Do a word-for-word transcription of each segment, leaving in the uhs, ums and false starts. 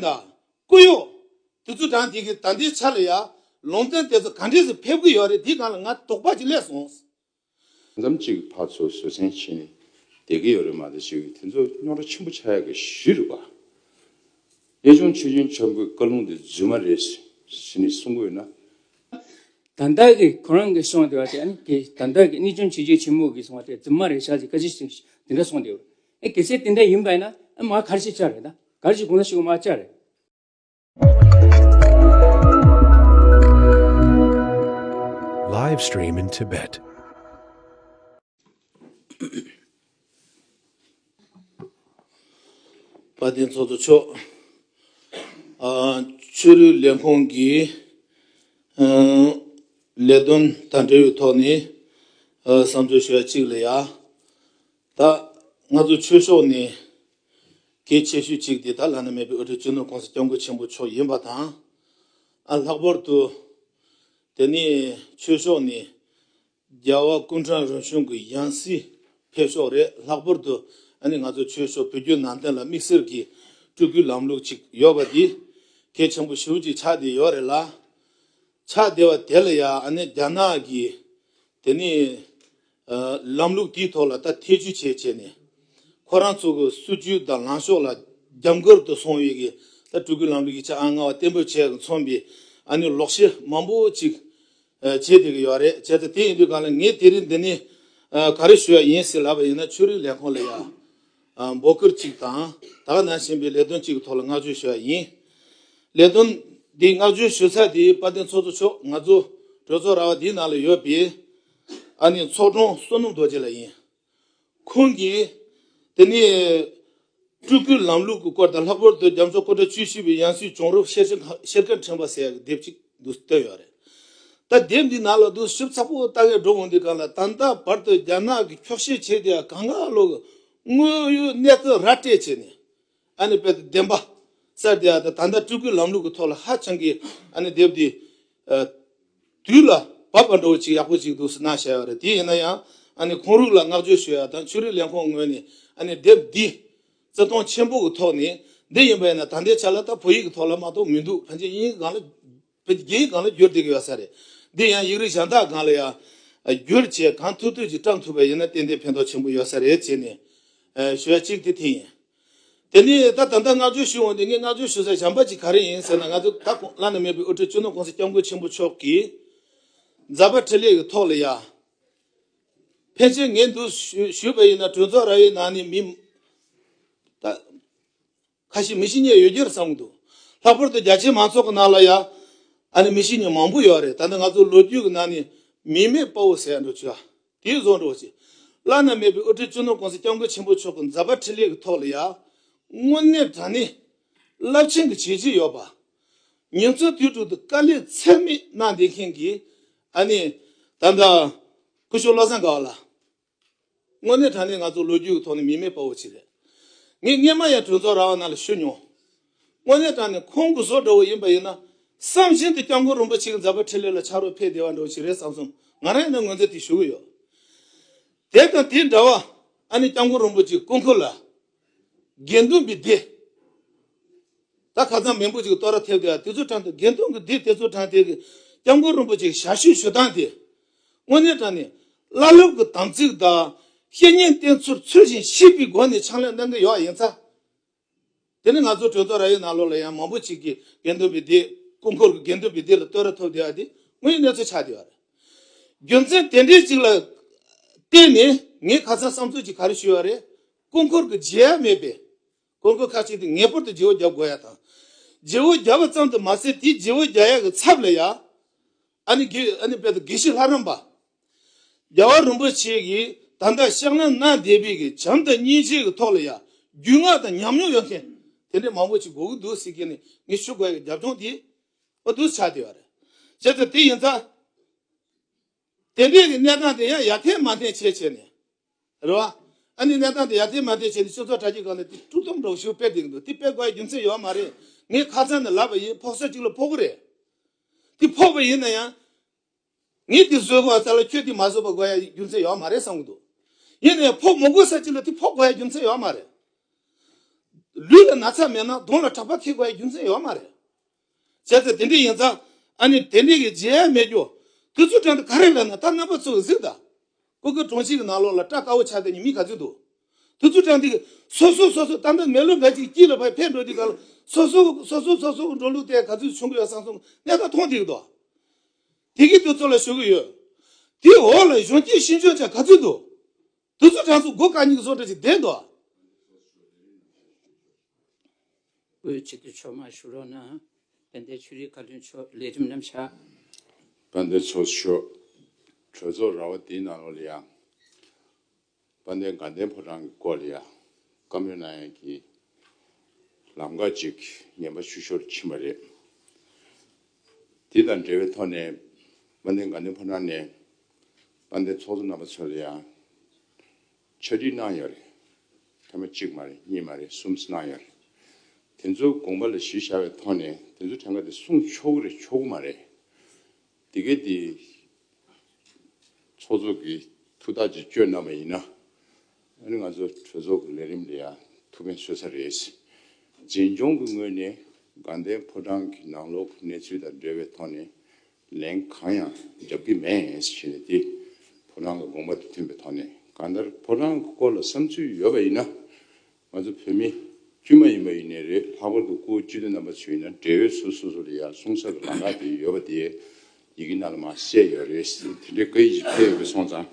དང་། སྐུ་གཡོག་དེ་ཚོ་དང་དེ་གི་ད་ལྟའི་ཆ་ལ་ཡ་ལུང་བསྟན་དེ་ཚོ་ག་འདྲས་སུ་ཕེབས་ཀྱི་ཡོད་རེད། དེའི་སྒང་ལ་ང་དོགས་པ་ཅིག་སླེབས་སོང་། མཚམས་གཅིག་ཕར་ཚུར་བཟོད་བསྲན་བྱས་ནས་བསྡད་ཀྱི་ཡོད་རེད་མ་གཏོགས་ཅིག་དེ་ཚོ་རྙོག་དྲ་ཆེན་པོ་ཆགས་ཡག་གི་གཞི་རེད་པ། གནས་ཆུང་ཆོས་རྒྱལ་ཆེན་པོའི་བཀའ་ལུང་དེ་རྫུན་མ་རེད་ཟེར་ནས་གསུང་གི་ཡོད་ན། ད་ལྟ་གི་ཁོ་རང་གི་གསུང་བ་དེ་བ་དེ་ཨ་ནི་གི་ད་ལྟ་གི་གནས་ཆུང་ཆོས་རྒྱལ་ཆེན་པོ་གི་གསུང་བ་དེ་རྫུན་མ་རེད་ཤག་ཅིག་སྐད་ཆ་ཞིག་དེ་འདྲ་གསུངས་བསྡད་ཡོད། ཨེ་གལ་སྲིད་དེ་འདྲ་ཡིན་པ་ཡིན་ན་ཨ་མ་ག་རེ་ཞིག་བཅར་རེད། ད་ག་རེ་ཞིག་དགོངས་ས་ཞིག་མ་བཅར་རེད། Live stream in Tibet. དཔལ་ལྡན་ཚོགས་གཙོ་མཆོག་ཨ། ཆོས་རིག་ལས་ཁུངས་ཀྱི་ཨ། ལས་དོན་དང་འབྲེལ་བའི་ཐོག་ནས་ཨ། བསམ་ཚུལ་ཞུ་ཡ་གཅིག་ལ་ཡ། ད་ང་ཚོ་ཆོས་ཕྱོགས་ནས་གལ་ཆེ་ཤོས་གཅིག་དེ་ད་བླ་ན་མེད་པའི་དབུ་ཁྲིད་སྤྱི་ནོར་༸གོང་ས་༸སྐྱབས་མགོན་ཆེན་པོ་མཆོག་ཡིན་པ་དང་། ཨ། ལྷག་པར་དུ་དེ་ནས་ཆོས་ཕྱོགས་ནས་རྒྱལ་བ་སྐུ་ཕྲེང་རིམ་བྱོན་གྱི་ཡང་སྲིད་ཕེབས་ཕྱོགས་རེད། ལྷག་པར་དུ་ཨ་ནི་ང་ཚོ་ཆོས་ཕྱོགས་བོད་བརྒྱུད་ནང་བསྟན་ལ་དམིགས་བསལ་གྱི་སྤྲུལ་སྐུའི་ལམ་ལུགས་ཅིག་ཡོད་པ་འདི་གལ་ཆེན་པོ་ཞེ་པོ་ཅིག་ཆགས་བསྡད་ཡོད་རེད་ལ། ཆགས་བསྡད་པ་དེ་ལ་ཡང་ཨ་ནི་རྒྱ་ནག་གི་དེ་ནི་ཨ། ལམ་ལུགས་དེའི་ཐོག་ལ་ད་ཐེ་བྱུས་བྱས་བྱས་ནས་ཁོ་རང་ཚོ་གི་སྲིད་ཇུས་དང་ལངས་ཕྱོགས་ལ་རྒྱབ་འགལ་དུ་སོང་བའི་གི་ད་སྤྲུལ་སྐུའི་ལམ་ལུགས་ཀྱི་ཆ་ཨ་ང་བ་བརྟན་པོ་བྱས་མཚོན་པའི་ཨ་ནི་ལོག་བཤད་མང་པོ་ཅིག་ཨ། བྱས་བསྡད་ཀྱི་ཡོད་རེད། བྱས་ཙང་དེ་ཡིན་དུས་གང་ལ་ངས་དེ་རིང་འདི་ནས་ཨ། ག་རེ་ཞུ་ཡ་ཡིན་ཟེར་ལབ་པ་ཡིན་ན་ཆོས་རིག་ལས་ཁུངས་ལ་ཡ་ཨ། འབོད་སྐུལ་གཅིག་དང་ད་ག་ནང་བཞིན་པའི་ལས་དོན་གཅིག་གི་ཐོག་ལ་བསྔགས་བརྗོད་ཞུ་ཡ་ཡིན། ལས་དོན་འདི་བསྔགས་བརྗོད་ཞུ་ས་དེ་དཔལ་ལྡན་ཚོགས་གཙོ་མཆོག་ང་ཚོ་གྲོས་ཚོགས་ར་བ་འདིའི་ནང་ལ་ཡོད་པའི་ཨ་ནི་ཚོགས་དྲུང་བསོད་ནམས་རྡོ་རྗེ་ལགས་ཡིན། ཁོང་གིས་དེ་ནས་སྤྲུལ་སྐུའི་ལམ་ལུགས་ཀྱི་སྐོར་དང་ལྷག་པར་དུ་རྒྱ་མཚོ་སྐུ་ཕྲེང་བཅུ་བཞི་པའི་ཡང་སྲིད་བྱུང་རབས་ཤེར་ཕྱིན་ཤེར་ཕྱིན་ཕྲེང་བ་ཟེར་ཡག་གི་དེབ་ཅིག་འདུག་བཏོན་ཡོད་རེད། ད་དེབ་འདི་ནང་ལ་འདུག་ཞིབ་ཚགས་པོ་ལྟ་གས་འགྲོ་འོང་དུས་སྒང་ལ་ད་ལྟ་བར་དུ་རྒྱ་ནག་གིས་འཁྱོག་བཤད་བྱས་དེ་གང་ག་ལོག་གི་དངོས་ཡོད་གནས་ཚུལ་ར་སྤྲད་བྱས་ནས་ཨ་ནི་དཔེ་བདེན་པ་གསལ་བསྡད་ཡ་ད་ད་ལྟ་སྤྲུལ་སྐུའི་ལམ་ལུགས་ཀྱི་ཐོག་ལ་ཧ་ཅང་གི་ཨ་ནི་དེབ་འདི་ཨ། དུས་ལ་བབ་པ་འདྲ་བོ་ཅིག་ཡག་པོ་ཅིག་འདུག་སེ་གནང་བཞག་ཡོད་རེད། དེ་ཡིན་ན་ཡང་ཨ་ནི་ཁོང་རང་ལ་བསྔགས་བརྗོད་ཞུ་ཡ་དང་ཆོས་རིག་ལས་ཁུངས་ངོས་ནས་ཨ་ནི་དེབ་འདི་བརྩི་མཐོང་ཆེན་པོ་གི་ཐོག་ནས་འདི་ཡིན་པ་ཡིན་ན་ད་ལྟའི་ཆ་ལ་ད་བོད་ཡིག་གི་ཐོག་ལ་མ་གཏོགས་མི་འདུག་ཕལ་ཆེར་དབྱིན་ཡིག་སྒང་ལ་བོད་རྒྱ་ཡིག་སྒང་ལ་བསྒྱུར་བསྡད་ཀྱི་ཡོད་ས་རེད། འདི་ཡང་ཡིག་རིགས་གཞན་དག་སྒང་ལ་ཡང་བསྒྱུར་བྱས་གང་ཐུབ་ཐུབ་ཅིག་བཀྲམ་ཐུབ་པ་ཡིན་ན་ཏན་ཏན་ཕན་ཐོགས་ཆེན་པོ་ཡོད་ས་རེད་ཅེས་ནས་ཞུ་ཡ་གཅིག་དེ་དེ་ཡིན། དེ་ནས་ད་ད་ལྟ་བསྔགས་བརྗོད་ཞུ་འོང་དུས་ངས་བསྔགས་བརྗོད་ཞུ་ས་གཞན་པ་ཅིག་ག་རེ་ཡིན་ཟེར་ན། ང་ཚོ་ད་ཁོང་བླ་ན་མེད་པའི་དབུ་ཁྲིད་སྤྱི་ནོར་༸གོང་ས་༸སྐྱབས་མགོན་ཆེན་པོ་མཆོག་གིས་ཛ་པ་འཕྲིན་ལས་ཀྱི་ཐོག་ལ་ཡ། ཕལ་ཆེར་ངས་འདུག་ཞུ་ཞུས་པ་ཡིན་ན་གྲོས་ཚོགས་ར་བའི་ནང་ནས་མི་ད་ཁ་ཤས་མི་ཤི་རྙེད་ཡོད་རྒྱུ་རེད་བསམ་གྱི་འདུག་ལྷག་པར་དུ་རྒྱ་ཆེའི་མང་ཚོགས་ཀྱི་ནང་ལ་ཡ་ཨ་ནི་མི་ཤི་རྙེད་མང་པོ་ཡོད་རེད། ད་ལྟ་ང་ཚོ་ལོ་རྒྱུས་ཀྱི་ནང་ནས་མི་མེད་དཔའ་བོ་ཟེར་ཡ་འགྲོ་ཆོག་ཡ། དེའི་བཟོ་འདྲ་བོ་ཞིག་བླ་ན་མེད་པའི་དབུ་ཁྲིད་སྤྱི་ནོར་༸གོང་ས་༸སྐྱབས་མགོན་ཆེན་པོ་མཆོག་གི་ཛ་པ་འཕྲིན་ལས་ཀྱི་ཐོག་ལ་ཡ། དངོས་གནས་དྲང་གནས་རླབས་ཆེན་གྱི་བྱས་རྗེས་ཡོད་པ། ཉིན་མཚན་དུས་དྲུག་ཏུ་དཀའ་ལས་ཚད་མེད་གནང་བསྡད་མཁན་གྱི་ཨ་ནི་ད་ལྟ་སྐུ་ཞབས་བློ་བཟང་དགའ་བ་ལགས། དངོས་གནས་དྲང་གནས་ང་ཚོ་ལོ་རྒྱུས་ཀྱི་ཐོག་ནས་མི་མེད་དཔའ་བོ་ཅིག་རེད། ངས་སྔོན་མ་ཡང་གྲོས་ཚོགས་ར་བ་ནང་ལ་ཞུ་མྱོང་། དངོས་གནས་དྲང་གནས་ཁོང་གི་བཟོ་འདྲ་བོ་ཡིན་པ་ཡིན་ན་བསམ་བཞིན་དུ་སྐྱབས་མགོན་རིན་པོ་ཆེ་གི་ཛ་པ་འཕྲིན་ལས་ལ་ཕྱག་རོགས་ཕེབས་བདེ་བ་འདྲ་བོ་ཞིག་རེད་བསམ་སོང་། ང་རང་ཡིན་ན་ངོས་འཛིན་དེ་ཞུ་གི་ཡོད། དེ་དང་དེ་འདྲ་བ་ཨ་ནི་སྐྱབས་མགོན་རིན་པོ་ཆེའི་སྐུ་འཁོར་ལ་དགེ་འདུན་པའི་སྡེ། ད་ཁ་སང་མི་འབོར་ཅིག་བསྟོད་ར་ཐེབས་དེ་དེ་ཚོ་དྲངས་ཏེ་དགེ་འདུན་གྱི་སྡེ་དེ་ཚོ་དྲངས་ཏེ་གི་སྐྱབས་མགོན་རིན་པོ་ཆེ་ཞབས་ཞུ་ཞུ་སྟངས་དེ། དངོས་གནས་དྲང་གནས་བླ་སློབ་ཀྱི་དམ་ཚིག་དང་བཤེས་གཉེན་བསྟེན་ཚུལ་ཚུལ་བཞིན་ཤེས་པའི་སྒོ་ནས་ཕྱག་ལས་གནང་གི་ཡོད་ཡིན་ཙང་། དེ་ནི་ང་ཚོ་གྲོས་ཚོགས་ར་བའི་ནང་ལོགས་ལ་ཡང་མང་པོ་ཅིག་གིས་དགེ་འདུན་པའི་སྡེ་སྐུ་འཁོར་གྱི་དགེ་འདུན་པའི་སྡེ་ལ་བསྟོད་ར་ཐོབ་བསྡད་པ་དེ་དངོས་ཡོད་གནས་ཚུལ་ཆགས་བསྡད་པ་རེད། རྒྱུ་མཚན་དེ་འདྲའི་ཅིག་ལ་བརྟེན་ནས་ངས་ཁ་སང་བསམ་ཚུལ་ཅིག་ག་རེ་ཞུས་པ་རེད། སྐུ་འཁོར་གྱི་རྗེ་ཡ་མེད་པས། སྐུ་འཁོར་ཁ་ཅིག་དེ་ངེས་པར་དུ་བརྗེ་བོ་རྒྱབ་དགོས་ཡ་དང་། བརྗེ་བོ་རྒྱབ་པ་ཙམ་དུ་མ་ཟད་དེའི་བརྗེ་བོ་རྒྱག་ཡ་གི་ཚབ་ལ་ཡ། ཨ་ནི་དགེ་ཨ་ནི་དཔེ་དེ་དགེ་བཤེས་ལྷ་རམས་པ། རྒྱལ་བ་རིན་པོ་ཆེ་གིས་ད་ལྟ་ཕྱག་ལེན་གནང་བསྡད་པའི་གི་བྱམས་དང་སྙིང་རྗེ་གི་ཐོག་ལ་ཡ་རྒྱུས་མངའ་དང་ཉམས་མྱོང་ཡོད་མཁན་དེ་འདྲའི་མང་པོ་ཅིག་དགོས་ཀྱི་འདུག་ཟེར་གྱི་ནས་ངས་ཞུ་དགོས་ཡ་གི་རྒྱབ་ལྗོངས་དེ་འོ་འདུག་ཆགས་བསྡད་པ་རེད། བྱས་ཙང་དེ་ཡིན་ཙང་། དེ་འདྲའི་གི་གནས་སྟངས་དེ་ཡང་ཡར་འཐེན་མར་འཐེན་བྱས་བྱས་ནས། རེད་བ། ཨ་ནི་གནས་སྟངས་དེ་ཡར་འཐེན་མར་འཐེན་བྱས་ནས་སྤྱི་ཚོགས་དྲ་རྒྱའི་སྒང་ལ་དེ་དཀྲུག་གཏམ་འདྲ་བོ་ཞིག་སྤེལ་བསྡད་ཀྱི་འདུག་དེ་སྤེལ་དགོས་ཡ་རྒྱུ་མཚན་ཡོད་མ་རེད། ངས་ཁ་སང་ནས་ལབ་པ་ཡིན། ཕོག་ས་གཅིག་ལ་ཕོག་གི་རེད། དེ་ཕོག་པ་ཡིན་ན་ཡང་། ངས་དེ་བཟོས་པ་ཙམ་ལ་ཁྱོད་དེ་མ་བཟོས་པ་དགོས་ཡ་རྒྱུ་མཚན་ཡོད་མ་རེད་བསམ་གྱི་འདུག་ཡིན་ན་ཡང་ཕོག་མི་དགོས་ས་གཅིག་ལ་དེ་ཕོག་དགོས་ཡ་རྒྱུ་མཚན་ཡོད་མ་རེད། ལུས་ལ་ན་ཚ་མེད་ན་གདོང་ལ་གྲགས་པ་འཁྱེར་དགོས་ཡ་རྒྱུ་མཚན་ཡོད་མ་རེད། བྱས་ཙང་དེ་འདྲ་ཡིན་ཙང་ཨ་ནི་དེ་འདྲ་གི་བརྗེད་ཡ་མེད་རྒྱུ། དུས་ཚོད་གྲངས་དེ་ག་རེ་ལབ་ན་ད་རྣམ་པ་ཚོ་གཟིགས་དང་། ཀོ་ཀི་གྲོང་ཁྱེར་གྱི་ནང་ལོགས་ལ་སྐྲ་དཀར་པོ་ཆགས་བསྡད་མཁན་མི་ག་ཚོད་འདུག་དུས་ཚོད་གྲངས་དེ་གི་སོ་སོ་སོ་སོ་ད་ལྟ་མི་ལོ་འགའ་ཅིག་དཀྱིལ་ལ་ཕར་ཕེབས་འགྲོ་དུས་ག་ལ་སོ་སོ་སོ་སོ་སོ་སོ་གི་འགྲོ་ལུགས་དེ་ག་ཚོད་བྱུང་གི་ཡོད་བསམ་སོང་གནས་སྟངས་མཐོང་བསྡད་ཀྱི་འདུག་དེ་གི་དུས་ཚོད་ལ་ཞུ་གི་ཡོད། དེའི་འོག་ལ་གཞོན་སྐྱེས་ཤེས་འཇོན་ཅན་ག་ཚོད་འདུག་དུས་ཚོད་གྲངས་སུ་སྒོ་བཀག་མཁན་གྱི་བཟོ་འདྲ་ཅིག་བསྡད་འདུག་བོད་སྤྱི་འཐུས་མཆོག་མར་བཞུགས་རོགས་གནང་། དཔལ་ལྡན་ཆོས་རིག་བཀའ་བློན་མཆོག་ལས་རིམ་རྣམ་གཞག་དཔལ་ལྡན་ཚོགས་གཙོ་མཆོག་གྲོས་ཚོགས་ར་བ་འདིའི་ནང་ལོགས་ལ་ཡང་དཔལ་ལྡན་དགའ་ལྡན་ཕོ་བྲང་གི་སྐོར་ལ་ཡང་བཀའ་མོལ་གནང་ཡག་གི་ལམ་ཁ་ཅིག་ངན་པ་ཤོར་ཤོར་ཕྱིན་པ་རེད། དེ་དང་འབྲེལ་བའི་ཐོག་ནས་དཔལ་ལྡན་དགའ་ལྡན་ཕོ་བྲང་ནས་དཔལ་ལྡན་ཚོགས་གཙོ་རྣམ་པ་ཚོ་ལ་ཡང་ཕྱག་བྲིས་གནང་ཡོད་རེད། ཐེངས་མ་གཅིག་མ་རེད། གཉིས་མ་རེད། གསུམ་གནང་ཡོད་རེད། དེ་ཚོ་དགོངས་པ་ལ་གཞི་བཞག་པའི་ཐོག་ནས་དེ་ཚོ་གྲངས་ཀ་དེ་སྲུང་ཆོག་གི་རེད་ཆོག་གི་མ་རེད། དེ་གས་དེ་ཚོགས་གཙོ་གི་ཐུགས་ཐག་ཅིག་གཅོད་གནང་བ་ཡིན་ན། ཨ་ནི་ང་ཚོ་གྲོས་ཚོགས་ཀྱི་ལས་རིམ་ལ་ཡང་ཐུགས་ཕན་གསོས་ས་རེད། འཛིན་སྐྱོང་གི་ངོས་ནས་དགའ་ལྡན་ཕོ་བྲང་གི་ནང་ལོགས་ཀྱི་གནས་ཚུལ་དང་འབྲེལ་བའི་ཐོག་ནས་ལན་གང་ཡང་རྒྱབ་ཀྱི་མེད་ཟེར་ནས་དེ་ཕོ་བྲང་གི་དགོངས་པ་དང་མཐུན་པའི་ཐོག་ནས། གང་ལྟར་ཕོ་བྲང་གི་སྐོར་ལ་བསམ་ཚུལ་ཡོད་པ་ཡིན་ན། ང་ཚོ་བོད་མི་དཀྱུས་མ་ཡིན་པ་ཡིན་ནའི་རེད། ལྷག་པར་དུ་སྐུ་སྤྱི་འཐུས་རྣམ་པ་ཚོ་ཡིན་ན་འབྲེལ་ཡོད་སོ་སོ་སོ་ལ་ཡང་གསུང་ས་གི་ལམ་ཁ་དེ་ཡོད་པ་དེ་ཡི་གེ་ནང་ལ་མར་གསལ་ཡོད་རེད། དེ་འདྲའི་བཀའ་ཡིག་ཅིག་ཕེབས་ཡོད་པ་སོང་ཙང་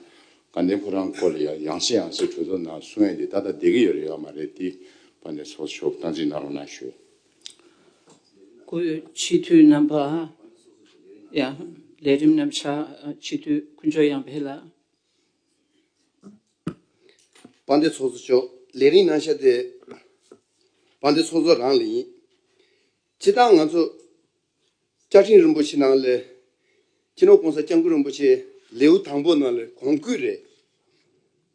དགའ་ལྡན་ཕོ་བྲང་སྐོར་ལ་ཡང་ཡང་སེ་ཡང་སེ་གྲོས་ཚོགས་ནང་གསུང་ཡ་དེ་ད་ལྟ་བསྡད་ཀྱི་ཡོད་རེད་ཡོད་མ་རེད། དེ་དཔལ་ལྡན་ཚོགས་གཙོ་མཆོག་སྟངས་འཛིན་གནང་རོགས་གནང་ཞུ། སྐུའི་སྤྱི་འཐུས་རྣམ་པ། ཡང་ལས་རིམ་རྣམ་གཞག་སྤྱི་འཐུས་དཀོན་མཆོག་དབྱངས་འཕེལ་ལགས། དཔལ་ལྡན་ཚོགས་གཙོ་མཆོག་ལས་རིམ་རྣམ་གཞག་དེ་དཔལ་ལྡན་ཚོགས་གཙོ་རང་ལ་ཡིན། སྤྱིར་བཏང་ང་ཚོ་བཅའ་ཁྲིམས་རིན་པོ་ཆེ་ནང་ལ་སྤྱི་ནོར་༸གོང་ས་༸སྐྱབས་མགོན་རིན་པོ་ཆེ་ལེའུ་དང་པོ་ནང་ལ་གོང་བཀུར་རེད།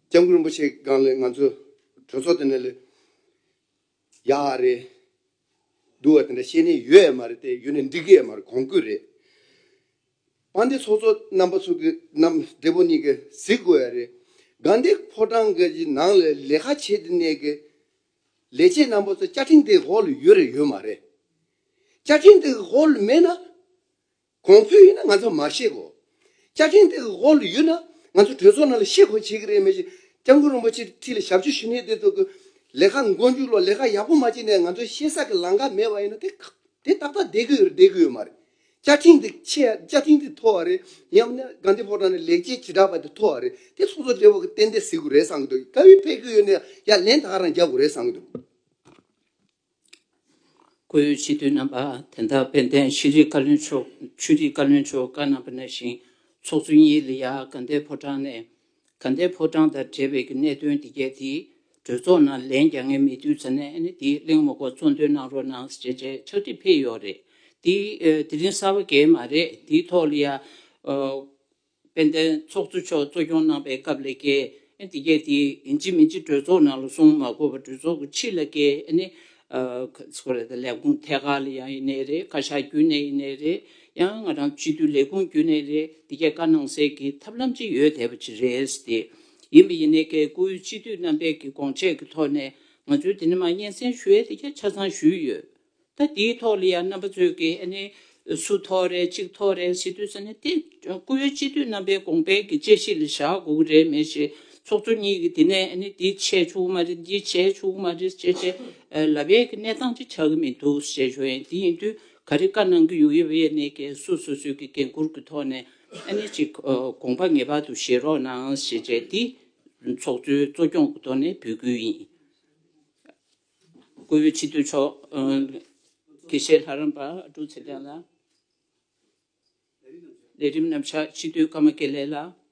སྐྱབས་མགོན་རིན་པོ་ཆེ་སྒང་ལ་ང་ཚོ་གྲོས་ཚོགས་དེ་ནང་ལ་ཡག་རེད། སྡུག་པ་དེ་འདྲ་བཤད་ནི་ཡོད་ཡ་མ་རེད་དེ། ཡོད་ནི་འགྲིག་གི་ཡ་མ་རེད། གོང་བཀུར་རེད། དཔལ་ལྡན་ཚོགས་གཙོ་རྣམ་པ་ཚོ་གི་རྣམ་བདེ་པོ་གཉིས་ཀྱིས་གཟིགས་དགོས་ཡ་རེད། དགའ་ལྡན་ཕོ་བྲང་གི་ནང་ལ་ལས་ཀ་བྱེད་དེ་ནས་གི་ལས་བྱེད་རྣམ་པ་ཚོ་བཅའ་ཁྲིམས་དེ་འོག་ལ་ཡོད་རེད་ཡོད་མ་རེད། བཅའ་ཁྲིམས་དེ་འོག་ལ་མེད་ན། གོང་འཕེལ་ཡིན་ན་ང་ཚོ་མ་ཤེས་གོ། བཅའ་ཁྲིམས་དེ་འོག་ལ་ཡོད་ན་ང་ཚོ་གྲོས་ཚོགས་ནང་ལ་ཤེས་གོ་བྱེད་ཀྱི་རེད། མི་ཤེས། སྐྱབས་མགོན་རིན་པོ་ཆེ་ཁྲི་ལ་ཞབས་ཕྱི་ཞུ་མཁན་དེ་ཚོ་གི་ལས་ཀ་མགོ་མཇུག་ལོ་ལས་ཀ་ཡག་པོ་མ་བྱས་ནས་ང་ཚོ་ཤེས་ས་གི་ལམ་ཁ་མེད་པ་ཡིན་ན་དེ་དེ་ཏག་ཏག་བསྡད་ཀྱི་ཡོད་རེད་བསྡད་ཀྱི་ཡོད་མ་རེད། བཅའ་ཁྲིམས་དེ་ཆེ། བཅའ་ཁྲིམས་དེ་མཐོ་བ་རེད། ཡང་ན་དགའ་ལྡན་ཕོ་བྲང་ནས་ལས་བྱེད་བྱེ་བྲག་པ་དེ་མཐོ་བ་རེད། དེ་ཚོགས་གཙོ་སྦྲེལ་པོ་གི་ཏན་ཏན་ཟེར་དགོས་རེད་བསམ་གི་འདུག་བཀའ་བློན་ཕེབས་ཀྱི་ཡོད་ན་ཡང་ལན་ད་ག་རང་རྒྱག་དགོས་རེད་བསམ་གི་འདུག་སྐུའི་སྤྱི་འཐུས་རྣམ་པ། དེ་ལྟར་དཔལ་ལྡན་ཤེས་རིག་བཀའ་བློན་མཆོག་ཆོས་རིག་བཀའ་བློན་མཆོག་བཀའ་གནང་བ་ནང་བཞིན་ཚོགས་གཙོ་གཉིས་ལ་ཡང་དགའ་ལྡན་ཕོ་བྲང་ནས་དགའ་ལྡན་ཕོ་བྲང་དང་འབྲེལ་བའི་གི་གནད་དོན་འདི་གས་དེ་གྲོས་ཚོགས་ནང་ལན་རྒྱག་མཁན་མེད་དུས་ཙ་ནས་ཨ་ནི་དེ་གླེང་མོལ་སྐོར་གཙོ་འདོན་གནང་རོགས་གནང་ཞེས་བྱས་ཕྱག་བྲིས་ཕེབས་ཡོད་རེད། དེ་དེ་རིང་གསར་པ་གང་ཡང་མ་རེད། དེའི་ཐོག་ལ་ཡང་། དཔལ་ལྡན་ཚོགས་གཙོ་མཆོག་གཙོ་སྐྱོང་གནང་བའི་སྐབས་ལ་ཀྱེ་ཨེ་འདི་གས་དེ་ཡིན་གཅིག་མིན་གཅིག་གྲོས་ཚོགས་ནང་ལ་གསུང་མ་དགོས་པར་གྲོས་ཚོགས་ཀྱི་ཕྱི་ལ་ཀྱེ་ཨེ་ནི་ཨ་ཁ་ཚོ་རེ་ད་ལས་ཁུངས་ཐད་ཀར་ལ་ཡང་ཡིན་ནའི་རེད། བཀའ་ཤག་བརྒྱུད་ནས་ཡིན་ནའི་རེད། ཡང་ང་རང་སྤྱི་འཐུས་ལས་ཁུངས་བརྒྱུད་ནས་རེད། འདི་གས་བཀའ་གནང་སའི་གི་ཐབས་ལམ་ཅིག་ཡོད་བསྡད་པ་ཅིག་རེད་དེ། ཡིན་པ་ཡིན་ནའི་ཀྱེ་སྐུའི་སྤྱི་འཐུས་རྣམ་པས་ཀྱི་དགོངས་འཆར་གྱི་ཐོག་ནས་ང་ཚོའི་འདི་ནས་མར་སྙན་སེང་ཞུ་ཡས་འདི་གས་ཆ་ཚང་ཞུས་ཡོད། ད་དེའི་ཐོག་ལ་ཡང་རྣམ་པ་ཚོས་ཀྱིས་ཨ་ནི་སུ་ཐོག་རེད་གཅིག་ཐོག་རེད་ཟེར་དུས་ཙ་ནས་དེ་སྐུའི་སྤྱི་འཐུས་རྣམ་པའི་དགོངས་པའི་གི་དཔྱད་གཞི་ལ་བཞག་དགོས་ཀྱི་རེད། མེད་ཤེས་ཚོགས་གཙོ་གཉིས་ཀྱིས་དེ་ནས་ཨ་ནི་འདི་བྱས་ཆོག་གི་མ་རེད། འདི་བྱས་ཆོག་གི་མ་རེད་ཅེས་བྱས་ལབ་ཡས་ཀྱི་གནས་སྟངས་ཅིག་ཆགས་ཀྱི་མི་འདུག་ཅེས་ཞུ་ཡིན། དེ་ཡིན་དུས་ག་རེ་བཀའ་གནང་གི་ཡོད་ཡོད་ཡས་ནས་ཀྱི་སུ་སོ་སོའི་གི་འགན་ཁུར་གྱི་ཐོག་ནས་ཨ་ནི་ཅིག་དགོངས་པ་ངེས་པར་དུ་བཞེས་རོགས་གནང་ཞེས་བྱས་འདི་ཚོགས་གཙོའི་གཙོ་སྐྱོང་གི་ཐོག་ནས་འབོད་སྐུལ་ཡིན། སྐུའི་སྤྱི་འཐུས་མཆོག་ཨ་དགེ་བཤེས་ལྷ་རམས་པ་ཨ་ཀྲུག་ཚེ་བརྟན་ལགས། ལས་རིམ་རྣམ་གཞག་སྤྱི་འཐུས་ཀརྨ་དགེ་ལེགས་ལགས།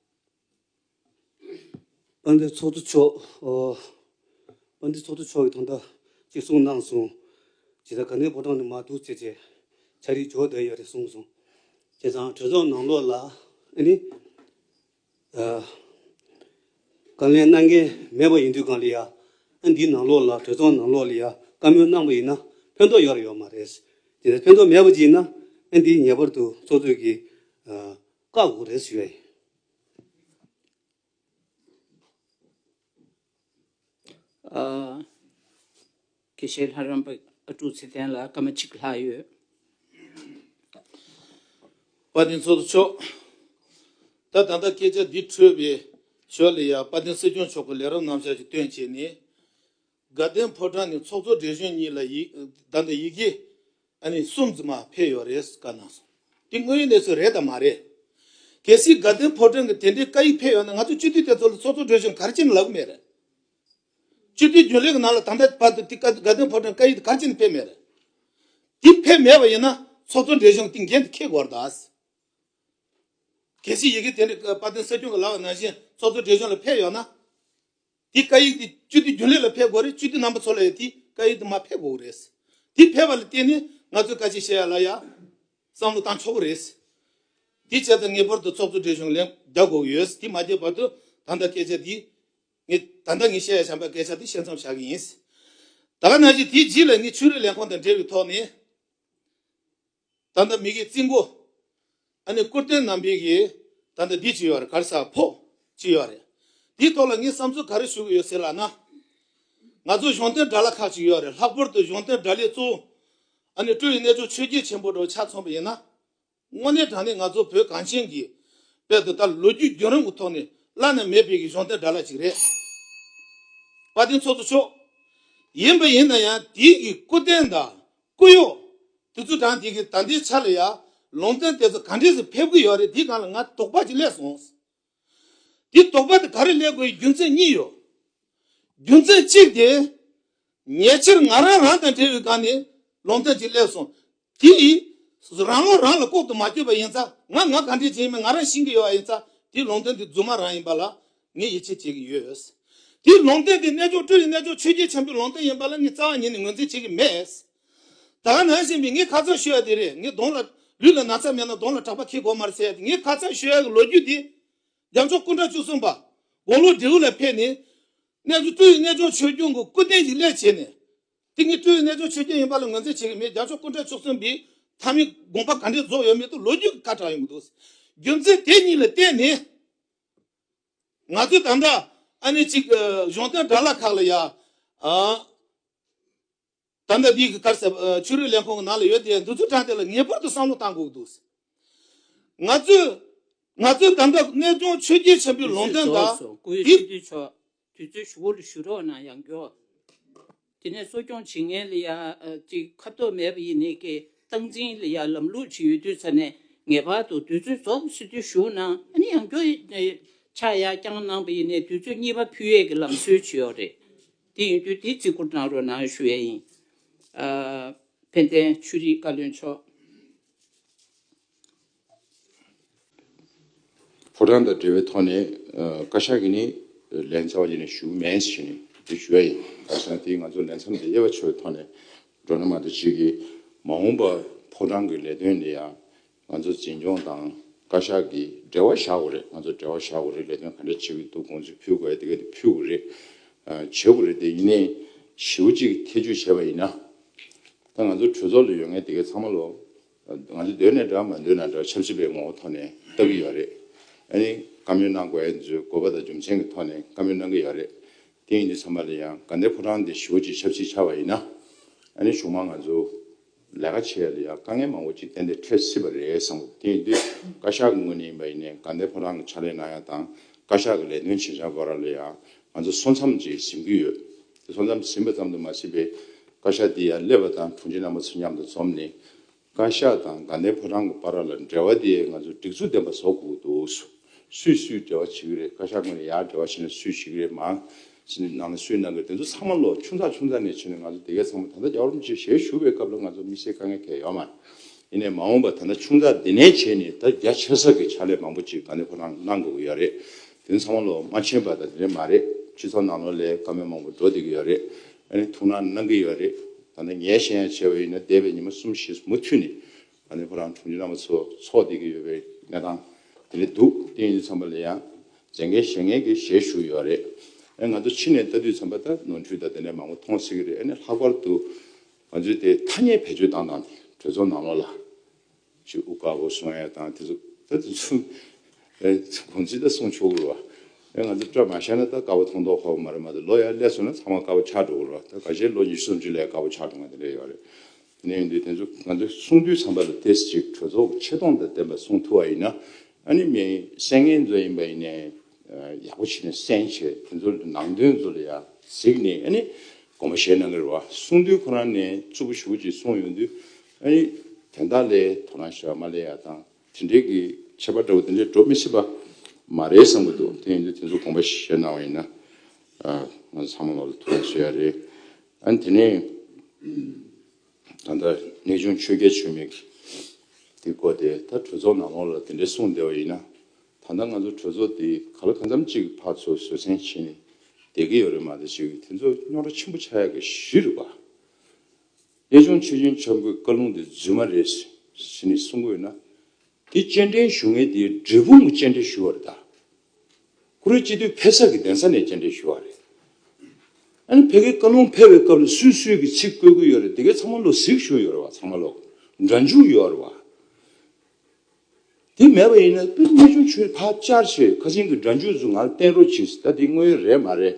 དཔལ་ལྡན་ཚོགས་གཙོ་མཆོག་ཨ་དཔལ་ལྡན་ཚོགས་གཙོ་མཆོག་གིས་ད་ལྟ་གཅིག་གསུངས་གནང་སོང་། ཇི་ལྟར་དགའ་ལྡན་ཕོ་བྲང་ནས་མར་འདུག་ཟེར་བྱས་ཕྱག་བྲིས་འབྱོར་བསྡད་ཡོད་རེད་གསུངས་སོང་། བྱས་ཙང་གྲོས་ཚོགས་ནང་ལོགས་ལ་ཨ་ནི། ཨ་བཀའ་ལན་གནང་མཁན་མེད་པ་ཡིན་དུས་གང་ལ་ཡ། ཨ་འདིའི་ནང་ལོགས་ལ་གྲོས་ཚོགས་ནང་ལོགས་ལ་ཡ་བཀའ་མོལ་གནང་པ་ཡིན་ན་ཕན་ཐོགས་ཡོད་རེད་ཡོད་མ་རེད། དེ་ཕན་ཐོགས་མེད་པ་ཅིག་ཡིན་ན་ཨ་འདི་ངེས་པར་དུ་ཚོགས་གཙོས་ཀྱིས་ཨ་བཀག་དགོས་རེད་ཞུ་ཡ་ཡིན། ཨ། དགེ་བཤེས་ལྷ་རམས་པ་ཨ་ཀྲུག་ཚེ་བརྟན་ལགས་སྐར་མ་གཅིག་ལྷག་ཡོད། དཔལ་ལྡན་ཚོགས་གཙོ་མཆོག་ད་ད་ལྟ་སྐད་ཆ་འདི་འཕྲོས་པའི་ཞོར་ལ་ཡང་དཔལ་ལྡན་སྲིད་སྐྱོང་མཆོག་གི་ལས་རིམ་རྣམ་གཞག་ཅིག་སྟོན་བྱས་ནས། དགའ་ལྡན་ཕོ་བྲང་ནས་ཚོགས་གཙོ་བགྲེས་གཞོན་གཉིས་ལ་ཡི་ད་ལྟ་ཡི་གེ་ཨ་ནི་གསུམ་ཙམ་མ་ཕེབས་ཡོད་རེད་བཀའ་གནང་སོང་། འདི་དངོས་ཡོད་གནས་ཚུལ་རེད་དམ་མ་རེད། གལ་སྲིད་དགའ་ལྡན་ཕོ་བྲང་གི་དེ་འདྲའི་བཀའ་ཡིག་ཕེབས་ཡོད་ན་ང་ཚོ་སྤྱི་འཐུས་དེ་ཚོ་ལ་ཚོགས་གཙོ་བགྲེས་གཞོན་ག་རེ་བྱས་ནས་ལབ་གི་མེད་རེད། སྤྱི་འཐུས་རྒྱུན་ལས་ཀྱི་ནང་ལ་ད་ལྟ་བར་དུ་དེ་བཀའ་དགའ་ལྡན་ཕོ་བྲང་བཀའ་ཡིག་དེ་ག་རེ་བྱས་ནས་ཕེབས་མེད་རེད། དེ་ཕེབས་མེད་པ་ཡིན་ན་ཚོགས་གཙོ་བགྲེས་གཞོན་དེ་འགན་དེ་འཁྱེར་དགོས་རེད་ད། གལ་སྲིད་ཡི་གེ་དེ་འདྲ་དཔལ་ལྡན་སྲིད་སྐྱོང་གིས་ལབ་པ་ནང་བཞིན་ཚོགས་གཙོ་བགྲེས་གཞོན་ལ་ཕེབས་ཡོད་ན། དེ་བཀའ་ཡིག་དེ་སྤྱི་འཐུས་རྒྱུན་ལས་ལ་ཕེབས་དགོས་རེད། སྤྱི་འཐུས་རྣམ་པ་ཚོ་ལ་ཡང་དེ་བཀའ་ཡིག་དེ་མར་ཕེབས་དགོས་རེད། དེ་ཕེབས་པ་ལ་བརྟེན་ནས་ང་ཚོས་བཀའ་ཆད་བཤད་ཡ་ལ་ཡ་བསམ་བློ་བཏང་ཆོག་གི་རེད། དེ་བྱས་ཙང་ངེས་པར་དུ་ཚོགས་གཙོ་བགྲེས་གཞོན་ལན་རྒྱག་དགོས་ཀྱི་ཡོད། དེ་མ་བརྒྱབ་བར་དུ་ད་ལྟ་སྐད་ཆ་དེ་ངས་ད་ལྟ་ངས་བཤད་ཡ་བྱམས་པའི་སྐད་ཆ་དེ་བཤད་མཚམས་བཞག་གི་ཡིན། ད་ག་ནང་བཞིན་དེའི་རྗེས་ལ་ངས་ཆོས་རིག་ལས་ཁུངས་དང་འབྲེལ་བའི་ཐོག་ནས། ད་ལྟ་མི་གི་རྩིས་འགོ། ཨ་ནི་སྐུ་རྟེན་རྣམ་པའི་གི་ད་ལྟ་འདི་ཅི་ཡོད་རེད། ག་རེ་ཟ་ཕོགས་ཅི་ཡོད་རེད། འདིའི་ཐོག་ལ་ངས་བསམ་ཚུལ་ག་རེ་ཞུ་གི་ཡོད་ཟེར་ལབ་ན། ང་ཚོ་གཞུང་དོན་དྲ་ལམ་ཁག་ཅིག་ཡོད་རེད། ལྷག་པར་དུ་གཞུང་དོན་དྲ་ལམ་གཙོ་བོ་ཨ་ནི་སྤྲུལ་པའི་རྣལ་འབྱོར་ཆོས་བརྒྱུད་ཆེན་པོ་འདྲ་བོ་ཆ་མཚོན་པ་ཡིན་ན། དངོས་གནས་དྲང་གནས་ང་ཚོ་བོད་གངས་ཅན་གྱི་དཔལ་དུ་ད་ལོ་རྒྱུས་བརྒྱུད་རིམ་གྱི་ཐོག་ནས་བླ་ན་མེད་པའི་གི་གཞུང་དོན་དྲ་ལམ་ཅིག་རེད། དཔལ་ལྡན་ཚོགས་གཙོ་མཆོག་ཡིན་པ་ཡིན་ན་ཡང་དེའི་གི་སྐུ་རྟེན་དང་སྐུ་གཡོག་དེ་ཚོ་དང་དེ་གི་ད་ལྟའི་ཆ་ལ་ཡ་ལུང་བསྟན་དེ་ཚོ་ག་འདྲས་སུ་ཕེབས་ཀྱི་ཡོད་རེད། དེའི་སྒང་ལ་ང་དོགས་པ་ཅིག་སླེབས་སོང་། དེ་དོགས་པ་དེ་ག་རེ་སླེབས་དགོས་ཡི་རྒྱུ་མཚན་གཉིས་ཡོད། རྒྱུ་མཚན་གཅིག་དེ། ཉེ་ཆར་ང་རང་རང་དང་འབྲེལ་བའི་སྒང་ནས་ལུང་བསྟན་ཅིག་སླེབས་སོང་། དེ་ཡིས་རང་ལོ་རང་ལ་ལྐོག་ཏུ་མ་གྱུར་པ་ཡིན་ཙང་ང་ང་ག་འདྲས་བྱེད་ཡིན་མིན་ང་རང་ཤེས་ཀྱི་ཡོད་པ་ཡིན་ཙང་དེ་ལུང་བསྟན་དེ་རྫུན་མ་རང་ཡིན་པ་ལ་ངས་ཡིད་ཆེས་བྱེད་ཀྱི་ཡོད། དེ་ལུང་བསྟན་དེ་རྣལ་འབྱོར་སྤྲུལ་པའི་རྣལ་འབྱོར་ཆོས་བརྒྱུད་ཆེན་པོའི་ལུང་བསྟན་ཡིན་པ་ལ་ངས་རྩ་བ་ཉིད་ནས་ངོས་འཛིན་བྱེད་ཀྱི་མེད། ད་ག་ནང་བཞིན་པའི་ངས་ཁ་ཚ་ཞུ་ཡ་དེ་རེད། ངས་གདོང་ལ་ལུས་ལ་ན་ཚ་མེད་ན་གདོང་ལ་གྲགས་པ་འཁེལ་དགོས་མ་རེད་ཟེར་ཡ་དེ་ངས་ཁ་ཚ་ཞུ་ཡ་གི་ལོ་རྒྱུས་དེ། རྒྱལ་མཆོག་སྐུ་ཕྲེང་བཅུ་གསུམ་པ་དགུང་ལོ་བགྲེས་པོ་ལ་ཕེབས་ནས། རྣལ་འབྱོར་སྤྲུལ་པའི་རྣལ་འབྱོར་ཆོས་སྐྱོང་གི་སྐུ་རྟེན་ཞིག་སླེབས་བྱས་ནས། དེ་ངས་སྤྲུལ་པའི་རྣལ་འབྱོར་ཆོས་སྐྱོང་ཡིན་པ་ལ་ངོས་འཛིན་བྱེད་ཀྱི་མེད། རྒྱལ་མཆོག་སྐུ་ཕྲེང་བཅུ་གསུམ་པའི་མཐའ་མའི་དགོངས་པ་ག་འདྲས་རྫོགས་ཡོད་མེད་དེ་ལོ་རྒྱུས་ཀྱི་ཁ་གྲགས་ཡོང་གི་འདུག་རྒྱུ་མཚན་དེ་གཉིས་ལ་བརྟེན་ནས། ང་ཚོས་ད་ལྟ་ཨ་ནི་གཅིག་གཞུང་དོན་དྲ་ལམ་ཁག་ལ་ཡ། ཨ། ད་ལྟ་འདི་གི་གར་ཟེར་ཆོས་རིག་ལས་ཁུངས་ཀྱི་ནང་ལ་ཡོད་དེ་འདི་ཚོའི་གྲས་དེ་ལ་ངེས་པར་དུ་བསམ་བློ་བཏང་དགོས་ཀྱི་འདུག་ང་ཚོས་ང་ཚོས་ད་ལྟ་རྣལ་འབྱོར་ཆོས་བརྒྱུད་ཆེན་པོའི་ལུང་བསྟན་དང་སྐུ་ཡོད་འདི་སྤྱི་འཐུས་མཆོག་དུས་ཚོད་ཞུ་བོ་ལ་ཞུ་རོགས་གནང་ཡང་མགྱོགས། དེ་ནས་གསོ་སྐྱོང་བྱེད་མཁན་ལ་ཡ་ཅིག་ཁ་ཐོག་མེད་པ་ཡིན་ནའི་ཀྱི་སྟངས་འཛིན་ལ་ཡ་ལམ་ལུགས་ཅིག་ཡོད་དུས་ཚོད་ནས་ངེས་པར་དུ་དུས་ཚོད་རྫོགས་སྲིད་དུས་ཞུ་གནང་ཨ་ནི་ཡང་མགྱོགས་ཆ་ཡ་བསྐྱངས་གནང་པ་ཡིན་ནའི་དུས་ཚོད་གཉིས་པ་ཕུལ་ཡས་ཀྱི་ལམ་སྲོལ་ཅིག་ཡོད་རེད། དེ་ཡིན་དུས་དེ་བརྩི་བཀུར་གནང་རོགས་གནང་ཞུ་ཡས་ཡིན། ཨ། ཕན་བདེ་ཆོས་རིག་བཀའ་བློན་མཆོག་ཕོ་བྲང་དང་འབྲེལ་བའི་ཐོག་ནས་ཨ། བཀའ་ཤག་གིས་ནི་ལན་རྩ་བ་ཉིད་ནས་ཞུ་མེད་ཞུ་ནི་དེ་ཞུ་ཡ་ཡིན། ག་ཟེར་ན་དེ་ང་ཚོ་ལས་མཚམས་དེ་དབྱེ་བ་ཕྱེ་བའི་ཐོག་ནས་འགྲོ་ན་མ་གཏོགས་ཅིག་གིས་མ་འོངས་པ་ཕོ་བྲང་གི་ལས་དོན་ལ་ཡང་ང་ཚོ་འཛིན་སྐྱོང་དང་བཀའ་ཤག་གིས་འབྲེལ་བ་བཞག་དགོས་རེད། ང་ཚོ་འབྲེལ་བ་བཞག་དགོས་རེད། ལས་དོན་ག་འདྲ་བྱེད་ཀྱི་འདུག་དགོངས་ཚུལ་ཕུལ་དགོས་ཡ་དེ་ག་དེ་ཕུལ་དགོས་རེད། ཨ། བྱེད་དགོས་རེད། དེ་ཡིན་ནའི་ཞེ་པོ་ཅིག་ཐེ་བྱུས་བྱས་པ་ཡིན་ན། ད་ང་ཚོ་གྲོས་ཚོགས་ལ་ཡོད་མཁན་དེ་གའི་ཚང་མ་ལོ། ང་ཚོ་འདོད་ནའི་འདྲ་མ་འདོད་ན་འདྲ་ཆབ་སྲིད་པའི་ངོ་བོ་ཐོག་ནས་ལྟ་གི་ཡོད་རེད། ཨ་ནི་བཀའ་མོལ་གནང་དགོས་ཡ་ཚོའི་དགོས་པ་དང་རྒྱུ་མཚན་གྱི་ཐོག་ནས་བཀའ་མོལ་གནང་གི་ཡོད་རེད། དེ་ཡིན་དུས་ཚང་མ་ལ་ཡང་དགའ་ལྡན་ཕོ་བྲང་འདི་ཞེ་པོ་ཅིག་ཆབ་སྲིད་ཆགས་པ་ཡིན་ན། ཨ་ནི་གཞུག་མ་ང་ཚོ་ལས་ཀ་བྱེད་ཡ་ལ་ཡང་དཀའ་ངལ་མང་པོ་ཅིག་ཏན་ཏན་འཕྲད་སྲིད་པ་རེད་བསམ་གི། དེ་ཡིན་དུས་བཀའ་ཤག་གི་ངོས་ནས་ཡིན་པ་ཡིན་ནའི་དགའ་ལྡན་ཕོ་བྲང་གི་ཕྱག་ལས་གནང་ཡ་དང་བཀའ་ཤག་གི་ལས་དོན་བྱེད་བྱ་བར་ལ་ཡང་ང་ཚོ་སོ་མཚམས་ཅིག་ཟིན་གྱི་ཡོད། དེ་སོ་མཚམས་ཟིན་པ་ཙམ་དུ་མ་ཟད་པའི་བཀའ་ཤག་འདི་ཡར་སླེབས་པ་དང་དྲུང་ཆེ་རྣམ་པ་ཚོ་མཉམ་དུ་འཛོམས་ནས། བཀའ་ཤག་དང་དགའ་ལྡན་ཕོ་བྲང་གི་བར་ལ་འབྲེལ་བ་དེ་ང་ཚོ་སྒྲིག་འཛུགས་ལྡན་པ་བཟོ་དགོས་འདུག་སུས་སུས་འབྲེལ་བ་བྱེད་ཀྱི་རེད། བཀའ་ཤག་ངོས་ནས་ཡར་འབྲེལ་བ་བྱས་ན་སུས་བྱེད་ཀྱི་རེད། མར་ནང་ལ་སུས་གནང་གི་རེད། དེ་ཚོ་ཚང་མ་ལོ་ཆུང་ཙག་ཆུང་ཙག་ནས་བྱས་ནས་ང་ཚོ་དེ་གའི་ཚང་མ་ད་ལྟ་རྒྱལ་བ་རིན་པོ་ཆེ་ཞལ་བཞུགས་པའི་སྐབས་ལ་ང་ཚོ་དམིགས་བསལ་དཀའ་ངལ་གང་ཡང་ཡོད་མ་རེད། ཡིན་ནའི་མ་འོངས་པ་ད་ལྟ་ཆུང་ཙག་འདི་ནས་བྱས་ནས་ད་རྒྱ་ཆེ་ས་གི་ཕྱག་ལས་མང་པོ་ཅིག་དགའ་ལྡན་ཕོ་བྲང་གནང་དགོས་ཀྱི་ཡོད་རེད། དེ་ཚོ་ཚང་མ་ལོ་མ་ཕྱིན་པ་ད་དེ་འདྲ་མ་རེད། སྤྱི་ཚོགས་ནང་ལོགས་ལ་བཀའ་མོལ་མང་པོ་འགྲོ་བསྡད་ཀྱི་ཡོད་རེད། ཨ་ནི་ཐུགས་སྣང་གནང་གི་ཡོད་རེད། ད་ནི་ངས་བཤད་ཡ་བྱས་པ་ཡིན་ན་འདས་པའི་ཉི་མ་གསུམ་བཞི་མུ་མཐུད་ནས་ཨ་ནི་ཕོ་བྲང་དྲུང་ཆེ་རྣམ་པ་ཚོ་ཚོགས་བསྡད་ཀྱི་ཡོད་པའི་གནས་སྟངས་དེ་འདྲ་འདུག་དེ་ཡིན་དུས་ཙམ་པ་ལ་ཡང་མཛད་འགན་བཞེས་མཁན་གྱི་ཞལ་བཞུགས་ཡོད་རེད། ཨ་ནི་ང་ཚོ་ཕྱི་ནས་ལྟ་དུས་ཙམ་པ་ད་ནོར་འཁྲུལ་དང་དེ་འདྲ་མང་པོ་མཐོང་སྲིད་ཀྱི་རེད། ཨ་ནི་ལྷག་པར་དུ་ང་ཚོས་དེ་ཐ་སྙད་བེད་སྤྱོད་བཏང་སྟངས་དེ་གྲོས་ཚོགས་ནང་ལོགས་ལ། ཅིག་དབུ་དཀར་པོ་གསུང་ཡ་དང་དེ་ཚོ་ད་དེ་ཚོ་ཨེ་གོང་ཚིག་ད་གསུང་ཆོག་གི་རེད་བ། ཨེ་ང་ཚོ་སྐྲ་མ་བཞར་ན་ད་དཀར་པོ་མཐོང་མདོག་ཁ་པོ་མ་རེད་མ་གཏོགས། ལོ་ཡར་སླེབས་སོང་ན་ཚང་མ་དཀར་པོ་ཆགས་འགྲོ་གི་རེད་བ། ད་ཁ་ཤས་ལོ་ཉི་ཤུ་སུམ་ཅུ་སླེབས་དཀར་པོ་ཆགས་འགྲོ་མཁན་དེ་འདྲ་ཡོད་རེད། དེ་ནས་ཡིན་དུས་དེ་ཚོ་ང་ཚོས་གསུང་དུས་ཙམ་པ་ལ་ཏོག་ཙམ་ཅིག་གྲོས་ཚོགས་ཀྱི་ཆེ་མཐོང་དང་ལྡན་པ་གསུང་ཐུབ་པ་ཡིན་ན། ཨ་ནི་མི་གསན་མཁན་ཚོ་ཡིན་པ་ཡིན་ནའི་ཡག་པོ་བྱས་ནས་གསན་བྱས། དེ་ཚོ་ནང་དོན་ཚོ་ལ་ཡང་གཟིགས་ནས། ཨ་ནི་དགོངས་པ་བཞེས་གནང་གི་རེད་བ། གསུང་དུས་ཁོ་རང་ནས་རྩུབ་པོ་ཞེ་པོ་ཅིག་གསུངས་ཡོང་དུས། ཨ་ནི་དོན་དག་ལ་དོ་སྣང་ཞེ་དྲག་མ་སླེབས་ཡ་དང་། དེ་འདྲའི་གི་ཆད་པ་འདྲ་བོ་དེ་འདྲའི་འགྲོ་མི་སྲིད་པ་མ་རེད་བསམ་གྱི་འདུག་དེ་ཡིན་དུས་དེ་ཚོ་དགོངས་པ་བཞེས་གནང་བ་ཡིན་ན། ཨ། ང་ཚོ་ཚང་མ་ལོག་ལ་ཐུགས་ལ་གསོ་ཡ་རེད། ཨ་ནི་དེ་ནས་ད་ལྟ་གནས་ཆུང་ཆོས་རྒྱལ་ཆོས་མེད་ཀྱི་སྐོར་དེ། ད་གྲོས་ཚོགས་ནང་ལོགས་ལ་དེ་འདྲའི་གསུངས་བསྡད་པ་ཡིན་ན། ད་ལྟ་ང་ཚོ་གྲོས་ཚོགས་དེ་ག་ལ་གང་འཚམ་ཅིག་ཕར་ཚུར་བཟོད་བསྲན་བྱས་ནས་བསྡད་ཀྱི་ཡོད་རེད་མ་གཏོགས། ཅིག་དེ་ཚོ་རྙོག་དྲ་ཆེན་པོ་ཆགས་ཡ་གི་གཞི་རེད་པ། གནས་ཆུང་ཆོས་རྒྱལ་ཆོས་མེད་ཀྱི་བཀའ་ལུང་དེ་རྫུན་མ་རེད་ཟེར་ནས་གསུང་གི་ཡོད་ན། དེ་སྤྱན་འདྲེན་ཞུ་མཁན་དེ་འབྲས་སྤུངས་ཀྱི་སྤྱན་འདྲེན་ཞུ་བ་རེད་ད། ཁོ་རང་སྤྱི་འཐུས་ཕེབས་ས་གི་གདན་ས་ནས་སྤྱན་འདྲེན་ཞུ་བ་རེད། ཨ་ནི་ཕ་གིའི་བཀའ་ལུང་ཕེབས་པའི་སྐབས་ལ་སུས་སུས་ཀྱི་ཚིག་བཀོད་ཀྱི་ཡོད་རེད། དེ་གའི་ཚང་མ་ལོ་གཟིགས་ཞུ་ཡོད་རེད་བ། ཚང་མ་ལོ་སྒྲ་འཇུག་ཡོད་རེད་བ། དེ་མེད་པ་ཡིན་ན་དཔེ་གནས་ཆུང་ཆོས་ཕར་བཅར་བྱས་ཁ་སང་གི་སྒྲ་འཇུག་ཚོ་ང་ལ་བསྟན་རོགས་གྱིས། ད་དེ་དངོས་ཡོད་རེད་མ་རེད།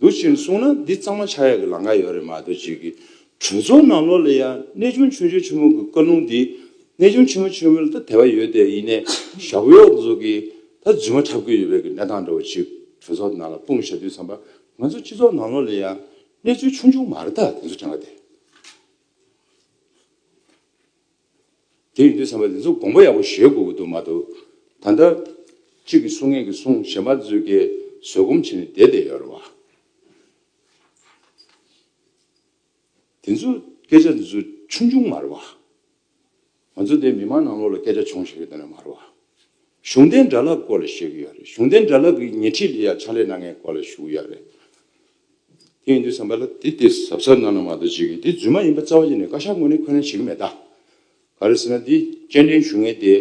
འདུག་ཕྱིན་གསུངས་ན་འདི་གཙང་མ་ཆགས་ཡག་གི་ལམ་ཁ་ཡོད་རེད་མ་གཏོགས། ཅིག་གི་གྲོས་ཚོགས་ནང་ལོགས་ལ་ཡང་གནས་ཆུང་ཆོས་རྒྱལ་ཆེན་པོ་གི་བཀའ་ལུང་འདི། གནས་ཆུང་ཆེན་པོ་ཆེན་པོ་ལ་ད་དད་པ་ཡོད་དེ། ཡིན་ནའི་ཞབས་གཡོག་ཚོ་གིས་ད་རྫུན་མ་འཁྲབ་ཀྱི་ཡོད་པའི་གི་གནས་སྟངས་འདྲ་བོ་ཅིག་གྲོས་ཚོགས་ནང་ལ་སྤུངས་བཞག་དུས་ཙམ་པ། ང་ཚོ་སྤྱི་ཚོགས་ནང་ལོགས་ལ་ཡང་གནས་ཚུལ་ཆུང་ཆུང་མ་རེད་ད། དེ་ཚོ་དྲན་ག་དེ། དེ་ཡིན་དུས་ཙམ་པ་དེ་ཚོ་དགོངས་པ་ཡག་པོ་བཞེས་དགོས་ཀྱི་འདུག་མ་གཏོགས། ད་ལྟ་གཅིག་གིས་གསུང་མཁན་གྱིས་གསུང་། གཞན་པ་ཚོས་ཀྱིས་བཟོད་སྒོམ་བྱས་ནས་བསྡད་བསྡད་ཡོད་རེད་བ། དེ་ཚོ་སྐད་ཆ་དེ་ཚོ་ཆུང་ཆུང་མ་རེད་བ། ང་ཚོ་དེ་མི་མང་ནང་ལོགས་ལ་སྐད་ཆ་ཆུང་བཤད་ཀྱི་དོན་མ་རེད་བ། གཞུང་འབྲེལ་སྒྲ་ལྷག་སྐོར་ལ་བཤད་ཀྱི་ཡོད་རེད། གཞུང་འབྲེལ་སྒྲ་ལྷག་གི་ཉེ་འཁྲིས་ལ་ཡ་ཕྱག་ལས་གནང་མཁན་སྐོར་ལ་ཞུ་གི་ཡོད་རེད། དེ་ཡིན་དུས་ཙམ་པ་ལ་དེ་དེ་གཟབ་གཟབ་གནང་ན་མ་གཏོགས། ཅིག་གིས་དེ་རྫུན་མ་ཡིན་པ་རྩ་བ་ཉིད་ནས་བཀའ་ཤག་ངོས་ནས་འཁོན་ལན་བྱེད་ཀྱི་མེད་ད། ག་རེ་ཟེར་ན། དེ་སྤྱན་འདྲེན་ཞུ་མཁན་དེ་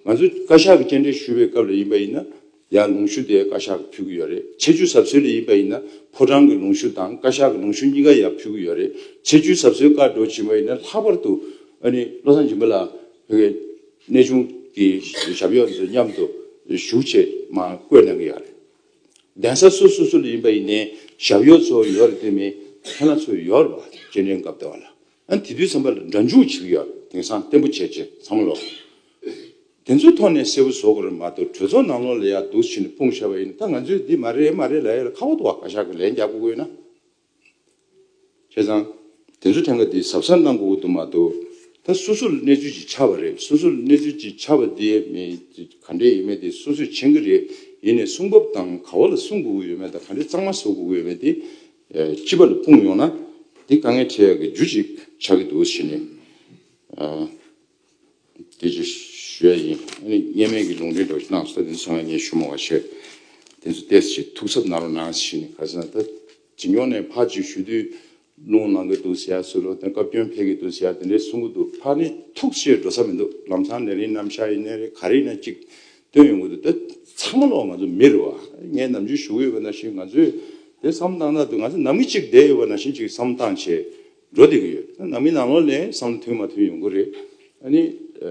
ང་ཚོ་བཀའ་ཤག་གི་སྤྱན་འདྲེན་ཞུ་བའི་སྐབས་ལ་ཡིན་པ་ཡིན་ན། ཡར་ལུང་ཞུ་དེ་བཀའ་ཤག་གིས་ཕུལ་གྱི་ཡོད་རེད། ཆེད་བསྒྱུར་ཟབ་སྲོལ་ལ་ཡིན་པ་ཡིན་ན། ཕོ་བྲང་གི་ལུང་ཞུ་དང་བཀའ་ཤག་གི་ལུང་ཞུ་གཉིས་ཀ་ཡར་ཕུལ་གྱི་ཡོད་རེད། ཆེད་བསྒྱུར་ཟབ་སྲོལ་བཀའ་འགྲོ་བྱེད་པ་ཡིན་ན། ལྷག་པར་དུ་ཨ་ནི་བློ་བཟང་སྦྱིན་པ་ལགས་ཕ་གིའི་གནས་ཆུང་གི་ཞབས་གཡོག་ཚོ་མཉམ་དུ་བཞུགས་བྱས་མར་བཀོད་གནང་གི་ཡོད་རེད། གདན་ས་སོ་སོ་སོ་ལ་ཡིན་པ་ཡིན་ནའི་ཞབས་གཡོག་ཚོ་ཡོད་རེད། དེ་མིན་མཁན་བླ་ཚོ་ཡོད་རེད་བ། སྤྱན་འདྲེན་སྐབས་དེ་བ་ལ། ཨ་ནི་དེ་དུས་ཙམ་པ་ལ་སྒྲ་འཇུག་བྱེད་ཀྱི་ཡོད་རེད། དེང་སང་བརྟན་པོ་བྱས་བྱས་ཚང་མ་ལོ། དེ་ཚོའི་ཐོག་ནས་གསལ་པོ་བཟོ་དགོས་རེད་མ་གཏོགས། གྲོས་ཚོགས་ནང་ལོགས་ལ་ཡར་འདུག་བྱས་ནས་སྤུངས་བཞག་པ་ཡིན་ན། ད་ང་ཚོས་འདི་མ་རེད་མ་རེད་ལབ་ཡ་ལ་ཁག་པོ་འདུག་བ། བཀའ་ཤག་གིས་ལན་རྒྱག་དགོས་ཀྱི་ཡོད་ན། བྱས་ཙང་དེ་ཚོ་ཐད་ཀ་དེ་གཟབ་གཟབ་གནང་དགོས་ཀྱི་འདུག་མ་གཏོགས། ད་སོ་སོ་ལ་གནས་ཚུལ་ཅིག་ཆགས་པ་རེད། སོ་སོ་ལ་གནས་ཚུལ་ཅིག་ཆགས་པ་དེ་མི་ག་འདྲས་ཡིན་མིན་དེ་སོ་སོས་མཁྱེན་གྱི་རེད། ཡིན་ནའི་གསུང་བབ་དང་ག་བ་ལ་གསུང་དགོས་ཀྱི་ཡོད་མེད་དང་། ག་འདྲས་གཙང་མ་བཟོ་དགོས་ཀྱི་ཡོད་མེད་དེ་ཨ་སྤྱི་པ་ལ་སྤུངས་ཡོང་ན། དེ་དཀའ་ངལ་འཕྲད་ཡག་གི་རྒྱུ་ཅིག་ཆགས་ཀྱི་འདུག་ཟེར་ནས། ཨ། དེ་ཅིག་ཞུ་ཡ་ཡིན། ཨ་ནི་སྔོན་མའི་གི་ལུང་འདྲེན་འདྲ་བོ་ཞིག་གནང་སོང་། དེ་ཚོ་ཚང་མ་ངས་ཞུ་མ་དགོས་པ་བྱས། དེ་ཚོ་ཏོག་ཙམ་ཅིག་ཐུགས་གཟབ་གནང་རོགས་གནང་ཞེས་ནས། ག་རེ་ཟེར་ན། ད་ཇེ་ཉུང་ནས་ཕར་ཅིག་ཞུ་དུས་རླུང་ལངས་ཀྱི་འདུག་ཟེར་ཡ་བཟོ་འདྲ་དང་། བཀའ་བཀྱོན་ཕེབས་ཀྱི་འདུག་ཟེར་ཡ་དེ་འདྲས་གསུང་གི་འདུག་ཕར་ནས་ཐུགས་ཆེ་འགྲོ་ས་མི་འདུག་ལམ་སང་ནད་རིམས་རྣམ་གཞག་ཡིན་ནའི་རེད། ག་རེ་ཡིན་ན་ཅིག་སྟོན་ཡོང་གི་འདུག་ད་ཚང་མ་ལོག་ང་ཚོ་མི་རེད་བ། ངས་ནམ་རྒྱུན་ཞུ་གི་ཡོད་པ་ནང་བཞིན། ང་ཚོས་དེ་བསམ་བློ་བཏང་ན་འདུག་ང་ཚོ་ནང་མི་གཅིག་བསྡད་ཡོད་པ་ནང་བཞིན་ཅིག་བསམ་བློ་བཏང་བྱས་འགྲོ་བསྡད་ཀྱི་ཡོད། ད་ནང་མི་ནང་ལོགས་ལ་བསམ་བློ་མཐུན་མ་མཐུན་ཡོང་གི་རེད། ཨ་ནི་ཨ་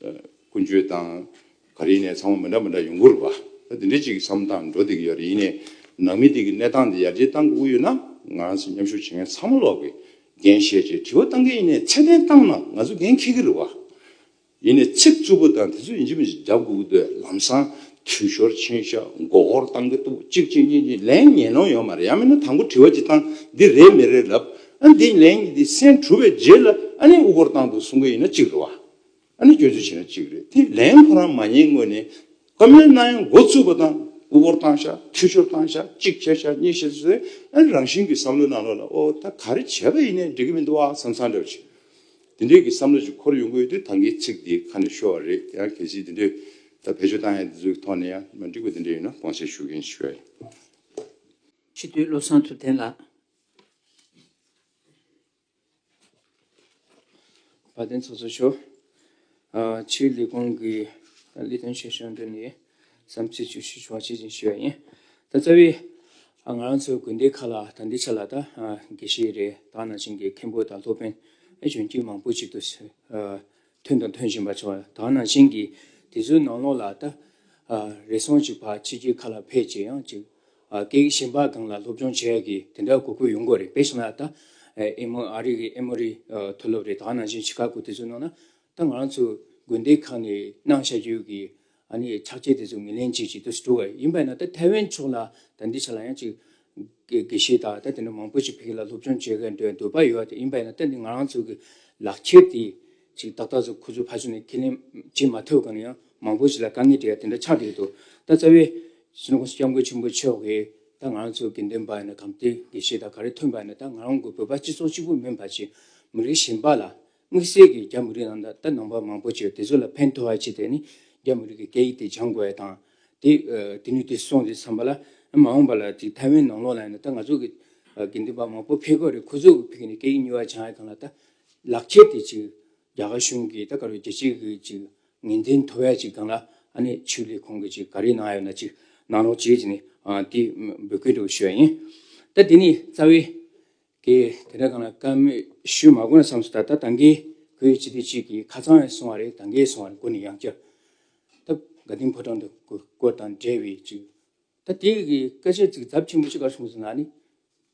ཨ་ཀུན་སྤྱོད་དང་ག་རེ་ཡིན་ནའི་ཚང་མ་མི་འདྲ་མི་འདྲ་ཡོང་གི་རེད་བ། ད་དེ་འདྲའི་ཅིག་བསམ་བློ་བཏང་འགྲོ་བསྡད་ཀྱི་ཡོད་རེད། ཡིན་ནའི་ནང་མི་དེ་གི་གནས་སྟངས་དེ་ཡར་རྒྱས་གཏང་དགོས་ཀྱི་ཡོད་ན། ང་ཚོ་མཉམ་ཞུགས་བྱེད་མཁན་ཚང་མ་ལོག་གིས་འགན་བཞེས་བྱས་དྲི་བ་བཏང་གི་ཡིན་ནའི་ཚད་ལྡན་བཏང་ན་ང་ཚོ་འགན་འཁྱེར་གྱི་རེད་བ། ཡིན་ནའི་ཚིག་རྩུབ་པོ་དང་དེ་ཚོ་ཡིན་གཅིག་མིན་གཅིག་རྒྱབ་དགོས་ཀྱི་འདུག་ལམ་སང་འཐུས་ཤོར་ཕྱིན་ཤག་མགོ་སྐོར་བཏང་གི་འདུག་གཅིག་གཅིག་གཉིས་གཉིས་ལན་ཉན་ནོ་ཡོད་མ་རེད། ཡང་མིན་ན་དང་པོ་དྲི་བ་གཅིག་བཏང་། འདི་རེད་མི་རེད་ལབ། ཨ་འདི་ལན་གཉིས་འདི་གསན་གྲུབ་པའི་རྗེས་ལ་ཨ་ནི་དབུ་སྐོར་བཏང་འདུག་གསུང་གི་ཡིན་ན་གཅིག་རེད་བ། ཨ་ནི་སྐྱོན་འཛུགས་བྱས་ན་གཅིག་རེད། དེ་ལན་ཁོ་རང་མ་ཉན་སྔོན་ནས་བཀའ་མོལ་གནང་ཡང་འགོ་བཙུགས་པ་དང་དབུ་སྐོར་བཏང་ཤག་འཐུས་ཤོར་བཏང་ཤག་གཅིག་བྱས་ཤག་གཉིས་བྱས་ཤག་ཨ་ནི་རང་བཞིན་གྱི་བསམ་བློའི་ནང་ལོགས་ལ། ཨོ་ད་ག་རེ་བྱས་པ་ཡིན་ནའི་འགྲིག་གི་མི་འདུག་ཨ་བསམ་བསམ་འདྲ་བ་ཅིག་དེ་འདྲའི་གི་བསམ་བློ་ཅིག་འཁོར་ཡོང་གི་ཡོད་དུས། ད་གིན་ཚིག་འདི་ཁ་ནས་ཤོར་བ་རེད། ཡང་གལ་སྲིད་དེ་འདྲའི་ད་བེད་སྤྱོད་བཏང་ཡ་དེ་ཚོའི་ཐོག་ནས་ཡང་མ་འགྲིག་པ་དེ་འདྲ་ཡོད་ན་དགོངས་སེལ་ཞུ་གི་ཡིན་ཞུ་ཡ་ཡིན། སྤྱི་འཐུས་བློ་བཟང་ཐུབ་བསྟན་ལགས། བ་དན་ཚོགས་གཙོ་མཆོག་ཨ། ཕྱིའི་ལས་ཁུངས་ཀྱི་ལས་དོན་ཆེ་ཆུང་འདི་ནས་བསམ་ཚུལ་བཅུ་བཞི་བཅུ་པ་ཅིག་ཅིག་ཞུ་ཡ་ཡིན། ད་རྩ་བའི་ཨ། ང་རང་ཚོའི་དགོན་སྡེ་ཁག་ལ་ད་འདི་ཆ་ལ་ད་ཨ། དགེ་བཤེས་རེད། ད་ནང་བཞིན་གྱི་མཁན་པོ་དང་སློབ་དཔོན་ཨེ་གཞོན་སྐྱེས་མང་པོ་ཅིག་ཏུ་ཨ། ཐོན་དང་ཐོན་བཞིན་པ་ཆགས། ད་ནང་བཞིན་གྱི་དེ་ཚོའི་ནང་ལོགས་ལ་ད་ ཨ་རེ་ཟུང་ཅིག་ཕར་ཕྱི་རྒྱལ་ཁག་ལ་ཕེབས་བྱས་ཡང་ཅིག་ཨ་སྐད་ཡིག་གཞན་པ་སྒང་ལ་སློབ་སྦྱོང་བྱེད་ཡ་གི་དེ་འདྲ་དགོས་མཁོ་ཡོང་གི་རེད། དཔེ་བཞག་ན་ད་ཨེ་མོ་ཨ་རི་གི་ཨེ་མོ་རི་ཨ་མཐོ་སློབ་རེད། ད་ག་ནང་བཞིན་ཆི་ཀ་གོ་དེ་ཚོའི་ནང་ན་ད་ང་རང་ཚོ་དགོན་སྡེ་ཁག་ནས་གནང་བཞག་རྒྱུ་གི་ཨ་ནི་ཕྱག་དཔྱད་དེ་ཚོ་ངོས་ལེན་བྱེད་ཅིག་ཏུ་འགྲོ་བ་ཡིན་པ་ཡིན་ན། ད་ཐའེ་ཝན་ཕྱོགས་ལ་ད་འདི་ཆ་ལ་ཡང་ཅིག་དགེ་དགེ་བཤེས་དང་ད་དེ་འདྲ་མང་པོ་ཞིག་ཕ་གི་ལ་སློབ་སྦྱོང་བྱེད་མཁན་འདྲ་འདོད་པ་ཡོད་པ་དེ་ཡིན་པ་ཡིན་ན། ད་འདི་ང་རང་ཚོ་གི་ལག་ཁྱེར་དེ་ཅིག་ཏག་ཏག་ཚོ་ཁོ་ཚོ་ཕར་ཚུར་ནས་ཁས་ལེན་བྱེད་མ་ཐུབ་ག་ནས་ཡང་མང་པོ་ཞིག་ལ་དཀའ་ངལ་འཕྲད་ཡ་དེ་འདྲ་ཆགས་བསྡད་འདུག་ད་རྩ་བའི་སྤྱི་ནོར་༸གོང་ས་༸སྐྱབས་མགོན་ཆེན་པོ་མཆོག་གིས་ད་ང་རང་ཚོ་དགེ་འདུན་པ་ཡིན་ན་གམ་དེ་དགེ་བཤེས་དང་ག་རེ་ཐོན་པ་ཡིན་ན། ད་ང་རང་གི་བོད་པ་སྤྱི་ཚོགས་གཅིག་པུ་མིན་པ་ཅིག་མི་རིགས་གཞན་པ་ལ་དམིགས་བསལ་གྱི་རྒྱ་མི་རིགས་ནང་ད་ད་ནང་པ་མང་པོ་ཅིག་ཡོད། དེ་ཚོ་ལ་ཕན་ཐོགས་པ་ཅིག་དེ་ནི་རྒྱ་མི་རིགས་ཀྱི་སྐད་ཡིག་དེ་སྦྱང་དགོས་ཡ་དང་། དེ་ཨ་དེ་ནས་དེ་སོང་དེ་བསམ་པ་ལ་མ་འོངས་པ་ལ་དེ་ཐའེ་ཝན་ནང་ལོགས་ལ་ཡིན་ན་ད་ང་ཚོ་གི་ཨ་དགེ་འདུན་པ་མང་པོ་ཕེབས་ཀྱི་རེད། ཁོ་ཚོ་གི་ཕ་གི་ནས་སྐད་ཡིག་གཉིས་པ་སྦྱང་ཡ་སྒང་ལ་ད་ལག་ཁྱེར་དེ་ཅིག་རྒྱ་གར་གཞུང་གི་ད་ག་རེ་རྒྱལ་སྤྱི་གི་ཅིག་ངོས་འཛིན་ཐོབ་ཡ་ཅིག་སྒང་ལ་ཨ་ནི་ཆོས་ལས་ཁུངས་ཀྱི་ཅིག་ག་རེ་གནང་ཡ་ཡོད་ན་ཅིག་གནང་རོགས་བྱེད་ཅེས་ནས་ཨ་དེ་འབོད་སྐུལ་འདྲ་བོ་ཞུ་ཡ་ཡིན། ད་དེ་ནས་རྩ་བའི་གི་དེ་འདྲ་སྒང་ལ་བཀའ་མོལ་ཞུས་མ་དགོས་ན་བསམ་སོང་། ད་ད་ད་གིན་ཁོའི་སྤྱི་འཐུས་གཅིག་གིས་ཁ་ཚང་ཡང་གསུངས་པ་རེད། ད་གིན་གསུངས་པ་རེད། སྒོ་ནས་ཡང་བསྐྱར་ད་དགའ་ལྡན་ཕོ་བྲང་དུ་སྐོར་སྐོར་དང་འབྲེལ་བའི་ཅིག་ད་དེ་གི་སྐད་ཆ་ཅིག་ཚབས་ཆེན་པོ་ཅིག་ག་རེ་གསུངས་སོང་ན་ནི།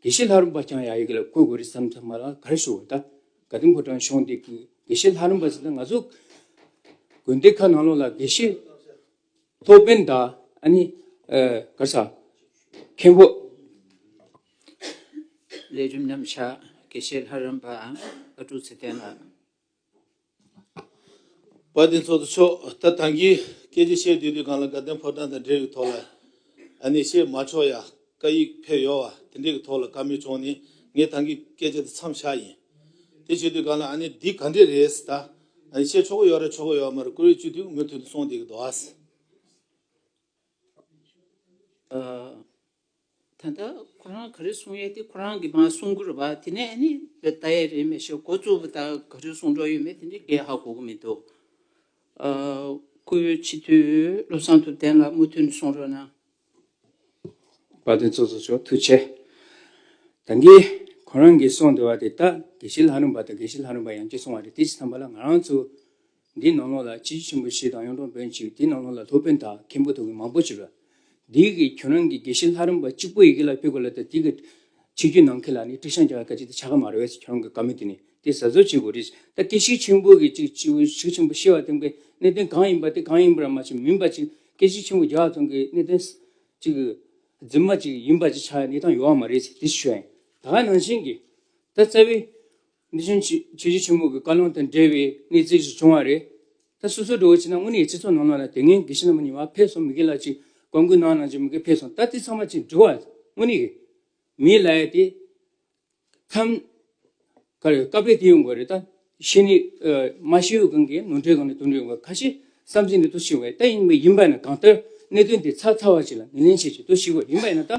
དགེ་བཤེས་ལྷ་རམས་པ་རྐྱང་ཡ་ཡི་གེ་ལ་བཀོད་དགོས་རེད་བསམ་བསམ་མ་ལ་ག་རེ་ཞུ་དགོས། ད་དགའ་ལྡན་ཕོ་བྲང་གཞུང་འདི་གི་དགེ་བཤེས་ལྷ་རམས་པ་ཟེར་ན་ང་ཚོ་དགོན་སྡེ་ཁག་ནང་ལོགས་ལ་དགེ་བཤེས་སློབ་དཔོན་དང་ཨ་ནི་ཨ་ག་རེ་ཟ་མཁན་པོ། ལས་རིམ་རྣམས་བཞག་དགེ་བཤེས་ལྷ་རམས་པ་ཨ་ཀྲུག་ཚེ་བརྟན་ལགས། དཔལ་ལྡན་ཚོགས་གཙོ་མཆོག་ད་ད་གིན་སྐད་ཆ་བཤད་དུས་དུས་སྒང་ལ་དགའ་ལྡན་ཕོ་བྲང་དང་འབྲེལ་བའི་ཐོག་ལ་ཨ་ནི་བཤད་མ་ཆོག་ཡ་བཀའ་ཡིག་ཕེབས་ཡོད་པ་དེ་འདྲའི་གི་ཐོག་ལ་བཀའ་མོལ་བྱུང་ནས་ངས་ད་གིན་སྐད་ཆ་དེ་མཚམས་བཞག་ཡིན། དེ་བྱེད་དུས་སྒང་ལ་ཨ་ནི་འདི་ག་འདྲས་རེད་ཟེར། ད་ཨ་ནི་བཤད་ཆོག་གི་ཡོད་རེད་ཆོག་གི་ཡོད་མ་རེད། ཀུ་རེ་བཅུ་དུས་མུ་མཐུད་དུ་གསུང་བསྡད་ཀྱི་འདུག་ཨ། ཨ། ད་ལྟ་ཁོ་རང་ག་རེ་གསུང་ཡས་དེ་ཁོ་རང་གིས་མར་གསུང་གི་རེད་པ། དེ་ནས་ཨ་ནི་ལྟ་ཡས་རེད་མི་ཤེས། འགོ་བཙུགས་པ་ད་ག་རེ་གསུང་འགྲོ་ཡོད་མེད་དེ་འདྲ་སྐད་ཧ་གོ་གི་མི་འདུག་ཨ། སྐུའི་སྤྱི་འཐུས་བློ་བཟང་ཐུབ་བསྟན་ལགས་མུ་མཐུད་ནས་གསུང་རོགས་གནང་། དཔལ་ལྡན་ཚོགས་གཙོ་མཆོག་ཐུགས་རྗེ་ཆེ། ད་གིན་ཁོ་རང་གིས་གསུངས་འདུག་པ་དེ་ད་དགེ་བཤེས་ལྷ་རམས་པ་དང་དགེ་བཤེས་ལྷ་རམས་པ་ཡང་སྐྱར་གསུངས་པ་རེད། དེ་ཅི་བསམ་པ་ལ་ང་རང་ཚོ་འདི་ནང་ལོགས་ལ་སྤྱི་ཁྱབ་ཆེན་པོ་བཞི་དང་གཡུང་དྲུང་བོན་གཅིག་འདི་ནང་ལོགས་ལ་སློབ་དཔོན་དང་མཁན་པོ་དག་གི་མང་པོ་ཅིག་རེད། འདི་གི་ཁྱོད་རང་གི་དགེ་བཤེས་ལྷ་རམས་པ་གཅིག་པོ་ཡི་གེ་ལ་ཕེབས་དགོས་ལ་ད་འདི་གི་ཆིག་སྒྱུ་ནང་འཁོད་ལ་ནི་ཊིའུ་ཤན་རྒྱག་ག་ཅིག་དེ་ཆགས་ཀྱི་མ་རེད་པས། ཁྱོད་རང་གི་བཀའ་མོལ་དེ་ནི་དེ་གཟབ་གཟབ་བྱེད་དགོས་རེད། ད་སྐད་ཆ་ཆེན་པོ་གི་ཅིག་ཅིག་ཆིག་ཆེན་པོ་བཤད་པ་དེ་གི་གནད་དོན་གང་ཡིན་པ་དེ་གང་ཡིན་པ་ར་མ་ཆེ་མིན་པ་ཅིག་སྐད་ཆ་ཆེན་པོ་རྒྱག་ཙང་གི་གནད་དོན་ཅིག་རྫུན་མ་ཅིག་ཡིན་པ་ཅིག་ཆགས་ཡ་གནས་སྟངས་ཡོད་པ་མ་རེད་ཟེར་དེ་ཞུ་ཡ་ཡིན། ད་ག་ནང་བཞིན་གྱི་ད་རྩ་བའི་གནས་ཆུང་ཆོས་བརྒྱུད་ཆེན་མོ་གི་བཀའ་བློན་དང་འབྲེལ་བའི་གནས་ཚུལ་ཞིག་བྱུང་བ་རེད། ད་སོ་སོ་འགྲོ་བ་ཕྱིན་ན་དངོས་གནས་སྤྱི་ཚོགས་ནང་ལོགས་ལ་དེ་སྔོན་དགེ་བཤེས་རྣམ་པ་གཉིས་པ་ཕེབས་སོང་། མི་སྒེར་ལ་ཅིག་བཀའ་འགུག་གནང་གནང་ཅིག་མི་སྒེར་ཕེབས་སོང་། ད་དེ་ཚང་མ་ཅིག་འགྲོ་བ་དངོས་གནས་ཀྱི་མི་ལ་ཡ་དེ་ཁམས་ག་རེ་སྐབས་རེ་དེ་ཡོང་དགོས་རེད། ད་ཤེས་ནི་མ་ཤེས་ཡོད་གང་གི་ནོར་འཁྲུལ་གང་ནས་དོན་འགྲུབ་ཡོང་དགོས། ཁ་ཤས་བསམ་གཟས་ནས་དུ་ཤེས་དགོས། ད་ཡིན་པ་ཡིན་པ་ཡིན་ན་གང་ལྟར་གནད་དོན་དེ་ཚ་ཚ་བ་ཅིག་ལ་ངོས་ལེན་བྱེད་ཅིག་དུ་ཤེས་དགོས། ཡིན་པ་ཡིན་ན་ད་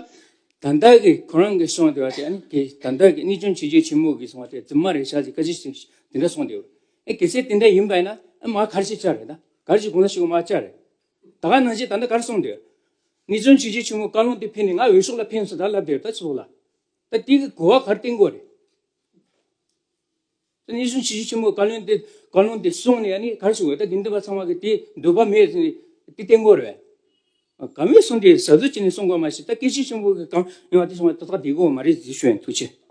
ད་ལྟ་གི་ཁོ་རང་གི་གསུང་བ་དེ་བ་དེ་ཨ་ནི་གི་ད་ལྟ་གི་གནས་ཆུང་ཆོས་བརྒྱུད་ཆེན་མོ་གི་གསུང་བ་དེ་རྫུན་མ་རེད་ཤག་ཅིག་སྐད་ཆ་ཅིག་དེ་འདྲ་གསུངས་དེ་ཨེ་གལ་སྲིད་དེ་འདྲ་ཡིན་པ་ཡིན་ན་ཨ་མ་ག་རེ་ཞིག་བྱ་རེད། ད་ག་རེ་ཞིག་དགོངས་ས་ཞིག་མ་བྱ་རེད། ད་ག་ནང་བཞིན་ད་ལྟ་ག་རེ་གསུངས་དེ་གནས་ཆུང་ཆོས་བརྒྱུད་ཆེན་མོ་བཀའ་བློན་དེ་ཕེབས་ནས་ང་འོས་ཤོག་ལ་ཕེབས་སོང་ད་ལབ་དེ་ད་ཚོགས་ལ་ད་དེ་གི་གོ་བ་ག་རེ་བསྟན་དགོས་རེད། ད་གནས་ཆུང་ཆོས་བརྒྱུད་ཆེན་མོ་བཀའ་བློན་དེ་བཀའ་བློན་དེ་གསུངས་ནས་ཨ་ནི་ག་རེ་ཞིག་འོས་ད་དེ་འདི་བ་ཚང་མ་གི་དེ་འདོད་པ་མེད་ཟེར་ནས་དེ་བསྟན་དགོས་རེད། ག་མེད་གསུང་དེ་ཟ་ཟུ་བྱས་ནས་གསུང་དགོས་མ་ཤེས། ད་སྐད་ཆ་ཆེན་པོ་གི་གང་ཡོང་བ་དེ་སོང་བ་ཏག་ཏག་བསྡད་དགོས་མ་རེད་ཟེར་ཞུ་ཡིན། ཐུགས་རྗེ་ཆེ།